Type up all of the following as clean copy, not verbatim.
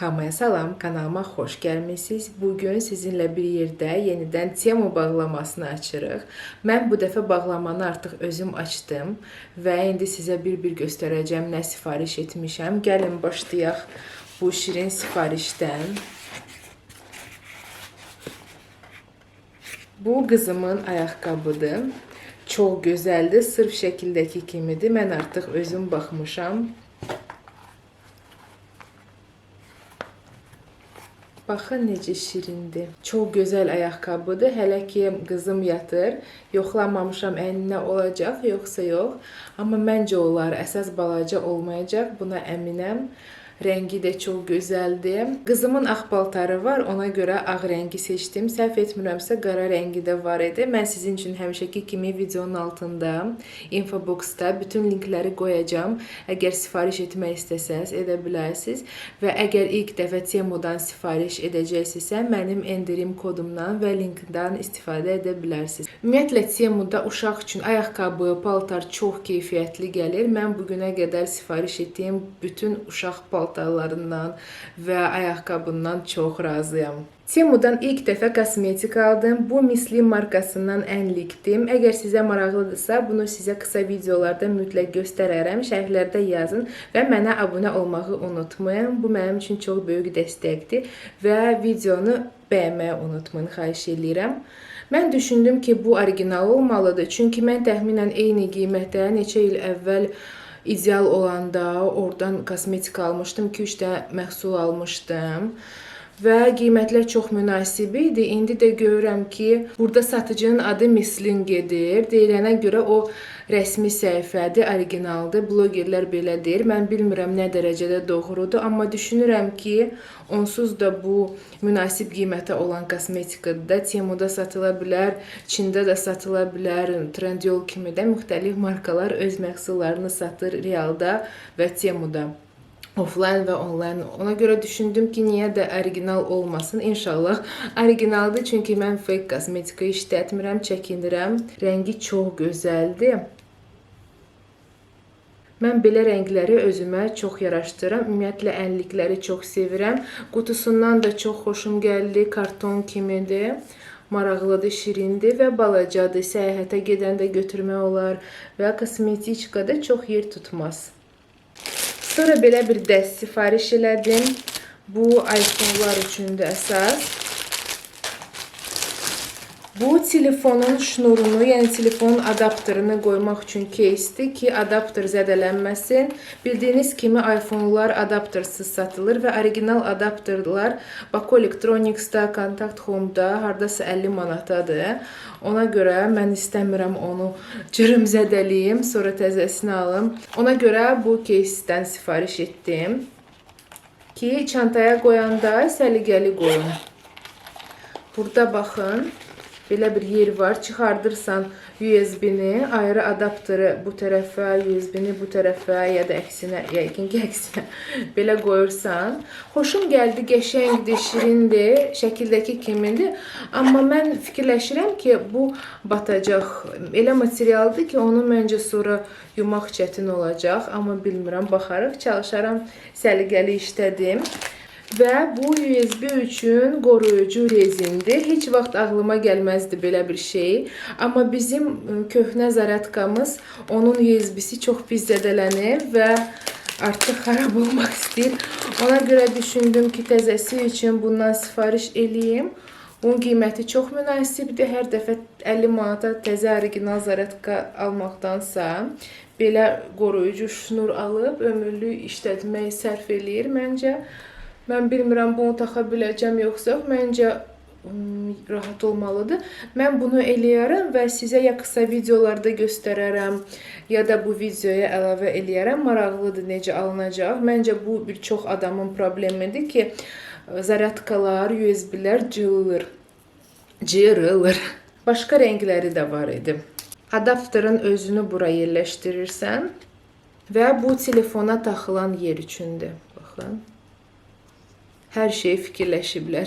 Hamıya salam, kanalıma xoş gəlmisiniz. Bugün sizinlə bir yerdə yenidən Temu bağlamasını açırıq. Mən bu dəfə bağlamanı artıq özüm açdım və indi sizə bir-bir göstərəcəm nə sifariş etmişəm. Gəlin başlayaq bu şirin sifarişdən. Bu qızımın ayaqqabıdır. Çox gözəldir, sırf şəkildəki kimidir. Mən artıq özüm baxmışam. Baxın necə şirindir. Çox gözəl ayaqqabıdır. Hələ ki qızım yatır. Yoxlamamışam əyninə olacaq, yoxsa yox. Amma məncə olar. Əsas balaca olmayacaq. Buna əminəm. Rəngi də çox gözəldir. Qızımın ağ paltarı var, ona görə ağ rəngi seçdim. Səhv etmirəmsə qara rəngi də var idi. Mən sizin üçün həmişəki kimi videonun altında, infoboxda bütün linkləri qoyacağam. Əgər sifariş etmək istəsəniz edə bilərsiniz və əgər ilk dəfə Temudan sifariş edəcəksinizsə, mənim endirim kodumdan və linkdən istifadə edə bilərsiniz. Ümumiyyətlə Temuda uşaq üçün ayaqqabı, paltar çox keyfiyyətli gəlir. Mən bu günə qədər sifariş etdiyim bütün uşaq paltarlarından və ayaqqabından çox razıyam. Temudan ilk dəfə kosmetika aldım. Bu Misli markasından ənlikdir. Əgər sizə maraqlıdırsa, bunu sizə qısa videolarda mütləq göstərərəm. Şərhlərdə yazın və mənə abunə olmağı unutmayın. Bu mənim üçün çox böyük dəstəkdir və videonu bəyənməyi unutmayın, xahiş eləyirəm. Mən düşündüm ki, bu orijinal olmalıdır. Çünki mən təxminən eyni qiymətə neçə il əvvəl ideal olanda oradan kosmetika almışdım. 2-3 dənə məhsul almışdım. Və qiymətlər çox münasib idi. İndi də görürəm ki, burada satıcının adı Mislin gedir. Deyilənə görə o rəsmi səhifədir, orijinaldır. Blogerlər belə deyir. Mən bilmirəm nə dərəcədə doğrudur, amma düşünürəm ki, onsuz da bu münasib qiymətə olan kosmetikadır da Temuda satıla bilər, Çində də satıla bilər, Trendyol kimi də müxtəlif markalar öz məhsullarını satır realda və Temuda. Offline və online. Ona görə düşündüm ki, niyə də orijinal olmasın. İnşallah orijinaldır, çünki mən fake kosmetika işlətmirəm, çəkinirəm. Rəngi çox gözəldir. Mən belə rəngləri özümə çox yaraşdıram. Ümumiyyətlə ənlikləri çox sevirəm. Qutusundan da çox xoşum gəldi. Karton kimidir. Maraqlıdır, şirindir və balacadır. Səyahətə gedəndə götürmək olar və kosmetiçkada çox yer tutmaz. Sonra belə bir dəst sifariş elədim. Bu iPhone-lar üçündür əsas. Bu telefonun şnurunu, yəni telefonun adapterını qoymaq üçün кейsdir ki, adapter zədələnməsin. Bildiyiniz kimi iPhone-lar adaptersız satılır və orijinal adapterlar Baku Electronics-da, Contact Home-da hardasa 50 manatadır. Ona görə mən istəmirəm onu cırım zədəliyim, sonra təzəsini alım. Ona görə bu кейsdən sifariş etdim ki, çantaya qoyanda səliqəli qoyun. Burada baxın, belə bir yer var. Çıxardırsan USB-ni, ayrı adapteri bu tərəfə, USB-ni bu tərəfə ya da əksinə, yəqin ki, əksinə belə qoyursan. Xoşum gəldi, qəşəngdir, şirindir, şəkildəki kimidir. Amma mən fikirləşirəm ki, bu batacaq. Elə materialdır ki, onu məncə sonra yumaq çətin olacaq. Amma bilmirəm, baxarıq, çalışaram səliqəli işlədim. Və bu USB üçün qoruyucu rezindir. Heç vaxt ağlıma gəlməzdi belə bir şey. Amma bizim köhnə zaryadkamız, onun USB-si çox pis zədələnir və artıq xarab olmaq istəyir. Ona görə düşündüm ki, təzəsi üçün bundan sifariş eləyim. Bunun qiyməti çox münasibdir. Hər dəfə 50 manata təzə orijinal zaryadka almaqdansa, belə qoruyucu şnur alıb ömürlük işlətmək sərf eləyir məncə. Mən bilmirəm bunu taxa biləcəm yoxsa yox. Məncə rahat olmalıdır. Mən bunu eləyərəm və sizə ya qısa videolarda göstərərəm, ya da bu videoya əlavə eləyərəm. Maraqlıdır necə alınacaq. Məncə bu bir çox adamın problemidir ki, zaryadkalar, USB-lər cırılır. Cırılır. Başqa rəngləri də var idi. Adapterın özünü bura yerləşdirirsən və bu telefona taxılan yer üçündür. Baxın. Hər şeyi fikirləşiblər.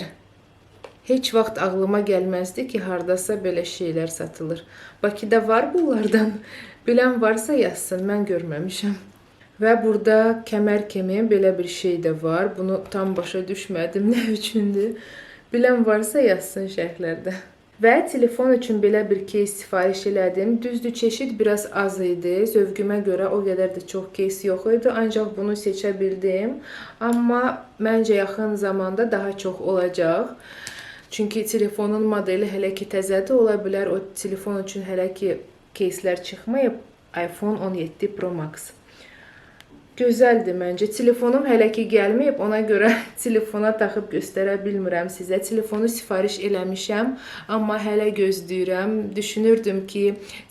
Heç vaxt ağlıma gəlməzdi ki, hardasa belə şeylər satılır. Bakıda var bunlardan. Bilən varsa yazsın, mən görməmişəm. Və burada kəmər kimi belə bir şey də var. Bunu tam başa düşmədim, nə üçündür. Bilən varsa yazsın şərhlərdə. Və telefon üçün belə bir case sifariş elədim. Düzdür, çeşid biraz az idi. Zövqümə görə o qədər də çox case yox idi. Ancaq bunu seçə bildim. Amma məncə yaxın zamanda daha çox olacaq. Çünki telefonun modeli hələ ki təzədir. Ola bilər o telefon üçün hələ ki caselər çıxmayıb. iPhone 17 Pro Max. Gözəldir məncə. Telefonum hələ ki gəlməyib, ona görə telefona taxıb göstərə bilmirəm sizə. Telefonu sifariş eləmişəm, amma hələ gözləyirəm. Düşünürdüm ki,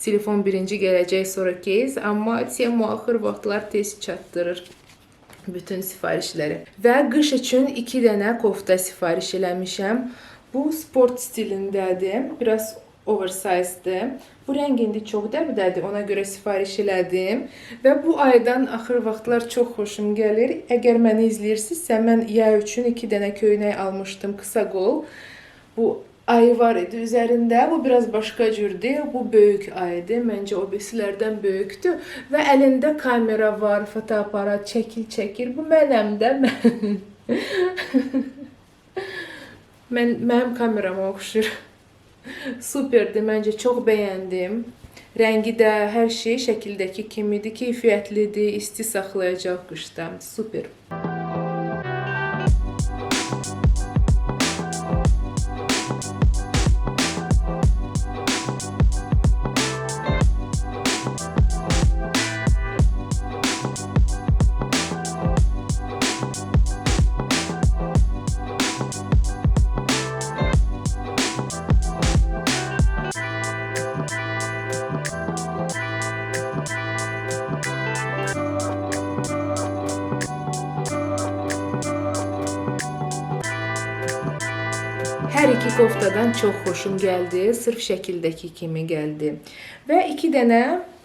telefon birinci gələcək, sonra case, amma Temu axır vaxtlar tez çatdırır bütün sifarişləri. Və qış üçün 2 dənə kofta sifariş eləmişəm. Bu sport stilindədir. Biraz oversize'dır. Bu rəng indi çox dəbdədir, ona görə sifariş elədim. Və bu aydan axır vaxtlar çox xoşum gəlir. Əgər məni izləyirsinizsə, mən yay üçün 2 dənə köynək almışdım, qısa qol. Bu ayı var idi üzərində. Bu biraz başqa cürdür. Bu böyük ayıdır. Məncə o birisilərdən böyükdür. Və əlində kamera var, fotoaparat, şəkil çəkir. Bu mənəm də. Mənim kamerama oxşuyur. Superdir, məncə çox bəyəndim. Rəngi də, hər şey şəkildəki kimidir, keyfiyyətlidir, isti saxlayacaq qışda. Super. Hər iki koftadan çox xoşum gəldi. Sırf şəkildəki kimi gəldi. Və 2 dənə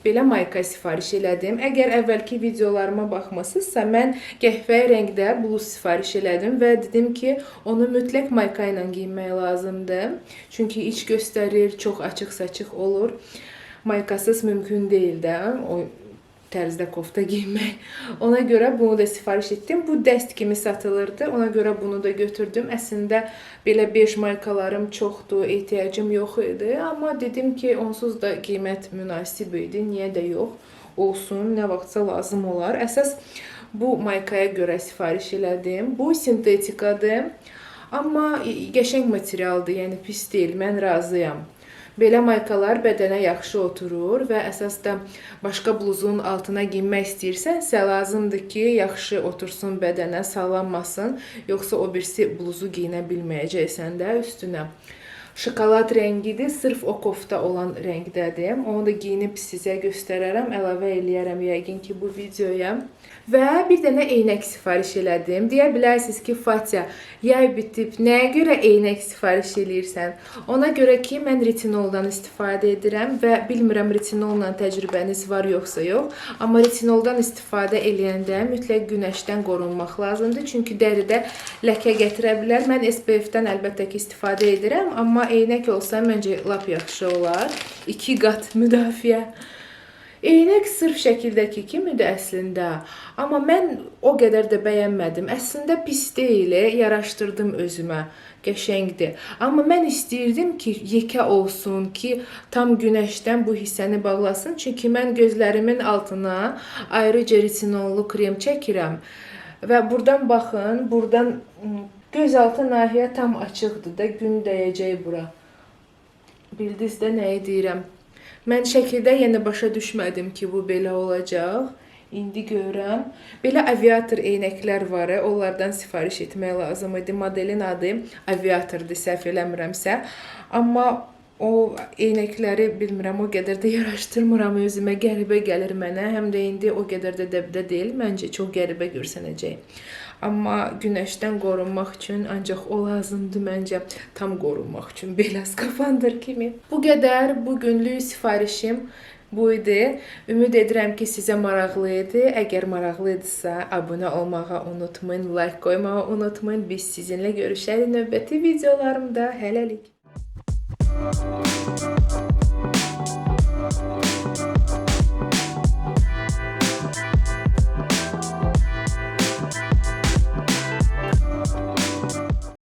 belə mayka sifariş elədim. Əgər əvvəlki videolarıma baxmasınızsa, mən qəhvəyi rəngdə bluz sifariş elədim və dedim ki, onu mütləq mayka ilə geyinmək lazımdır. Çünki iç göstərir, çox açıq-saçıq olur. Maykasız mümkün deyil də o tərzdə kofta geyinmək. Ona görə bunu da sifariş etdim. Bu dəst kimi satılırdı. Ona görə bunu da götürdüm. Əslində belə bej maykalarım çoxdur, ehtiyacım yox idi. Amma dedim ki, onsuz da qiymət münasib idi. Niyə də yox? Olsun, nə vaxtsa lazım olar. Əsas bu maykaya görə sifariş elədim. Bu sintetikadır. Amma qəşəng materialdır, yəni pis deyil. Mən razıyam. Belə maykalar bədənə yaxşı oturur və əsas da başqa bluzun altına geyinmək istəyirsənsə, lazımdır ki, yaxşı otursun bədənə, sallanmasın, yoxsa o birisi bluzu geyinə bilməyəcəksən də üstünə. Şokolad rəngidir, sırf o kofta olan rəngdədir. Onu da geyinib sizə göstərərəm, əlavə eləyərəm yəqin ki bu videoya. Və bir dənə eynək sifariş elədim. Deyə bilərsiniz ki, Fatya, yay bitib, nəyə görə eynək sifariş eləyirsən? Ona görə ki, mən retinoldan istifadə edirəm və bilmirəm retinolla təcrübəniz var yoxsa yox. Amma retinoldan istifadə eləyəndə mütləq günəşdən qorunmaq lazımdır. Çünki dəridə ləkə gətirə bilər. Mən SPF-dən əlbəttə ki istifadə edirəm, amma eynək olsa məncə lap yaxşı olar. 2 qat müdafiə. Eynək sırf şəkildəki kimidir əslində. Amma mən o qədər də bəyənmədim. Əslində pis deyil, yaraşdırdım özümə. Qəşəngdir. Amma mən istəyirdim ki, yekə olsun, ki, tam günəşdən bu hissəni bağlasın. Çünki mən gözlərimin altına ayrıca retinollu krem çəkirəm. Və buradan baxın, buradan gözaltı nahiyə tam açıqdır da, gün dəyəcək bura. Bildiniz də nəyi deyirəm. Mən şəkildə yenə başa düşmədim ki, bu belə olacaq. İndi görürəm. Belə aviator eynəklər var, onlardan sifariş etmək lazım idi. Modelin adı aviatordur, səhv eləmirəmsə. Amma o eynəkləri bilmirəm, o qədər də yaraşdırmıram özümə. Qəribə gəlir mənə. Həm də indi o qədər də dəbdə deyil. Məncə çox qəribə görsənəcək. Amma günəşdən qorunmaq üçün ancaq o lazımdır məncə. Tam qorunmaq üçün belə skafandr kimi. Bu qədər bugünlük sifarişim bu idi. Ümid edirəm ki, sizə maraqlı idi. Əgər maraqlı idisə, abunə olmağı unutmayın, like qoymağı unutmayın. Biz sizinlə görüşərik növbəti videolarımda. Hələlik.